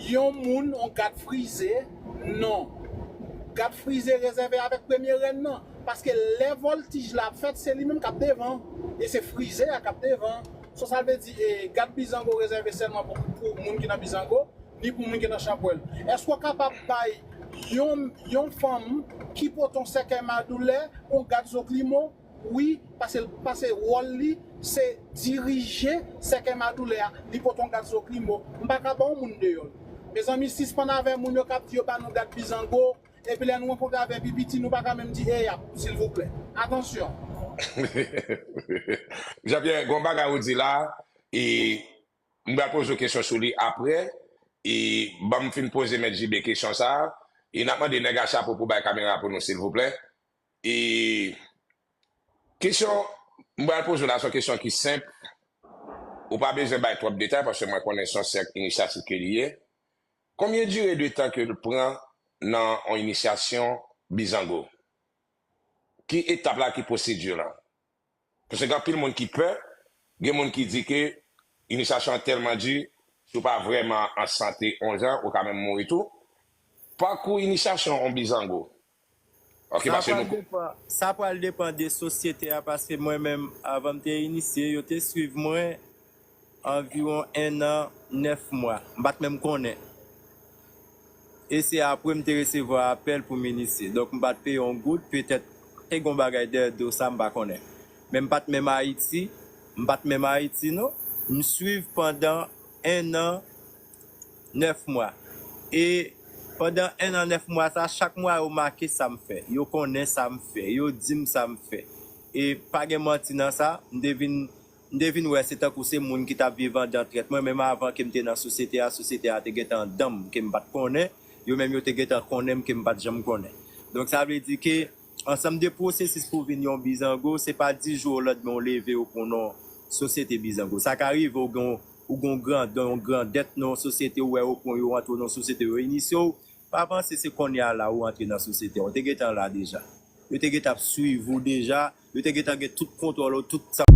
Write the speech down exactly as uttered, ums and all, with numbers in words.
yon moun, yon gad frize, non. Gad frize rezève avèk premye rèn nan. Paske lè vòltij la ap fèt, se li menm k ap devan. E se frize a k ap devan. So sa vle di, e, gad bizango rezève sèlman pou, pou moun ki nan bizango, ni pou moun ki nan chanpwèl. Èske w kapab bay yon, yon fanm ki pote yon sèkèy madoulè, yon gad zoklimo, wi, pase, pase wòl li, se dirije sèkèy madoulè a, li pote yon gad zoklimo. M pa ka ba yon moun deyòl. Mezanmi, sispann avè moun yo k ap di yo ba nou gad bizango, epi lè nou rankontre avè pi piti, nou pa ka menm di, "Ey, ap, silvouplè." Atansyon. Jean Pierre, gon bagay ou di la, e m pral poze w kesyon sou li apre, e ban m fin poze Mèt J B kesyon sa a, e n ap mande nèg a chapo pou bay kamera pou nou, silvouplè. E kesyon m pral poze w la, se yon kesyon ki senp. Ou pa bezwen bay twòp detay, paske mwen konnen se yon sèk inisyatif ke li ye. Konbyen dire de tan ke l pran nan yon inisyasyon bizango? Ki etap la, ki pwosedi lan? Paske gen anpil moun ki pè, gen moun ki di ke inisyasyon an tèlman di, si w pa vrèman an sante yon jan, ou ka menm mouri tou. Pakou inisyasyon yon bizango. Ok, Sa paske pral nou. Depan, sa pral depan de sosyete a, paske mwen menm, avan m te inisye, yo te swiv mwen anviwon en an, nèf mwa. M pa t menm konnen. E se apre m te resevwa apèl pou m inisye. Donk, m pa t peye yon goud, petèt, te gen yon bagay dèyè do sa, m pa konnen. Men m pa t menm Ayiti, m pa t menm Ayiti, non. M swiv pandan en an, nèf mwa. E pandan en an, nèf mwa sa, chak mwa, yo make sa m fè. Yo konnen sa m fè. Yo di m sa m fè. E pa gen manti nan sa, m te vin, m te vin wè se tankou se moun ki t ap viv anndan tèt mwen, menm avan ke m te nan sosyete a, sosyete a te gentan anndan m, ke m pa t konnen. Yo menm, yo te gentan konnen m, ke m pa t janm konnen. Donk, sa vle di ke ansanm de pwosesis pou w vin yon bizango, se pa di jou o landmen w leve, ou pran non sosyete bizango. Sa ka rive, ou gen, ou gen yon grandon, yon grandèt nan yon sosyete, ou wè, ou pran yo antre nan sosyete, yo inisye w. Pa panse se kounye a la ou antre nan sosyete a. Ou te gentan la deja. Yo te gentan ap swiv ou deja. Yo te gentan gen tout kontwòl ou, tout sa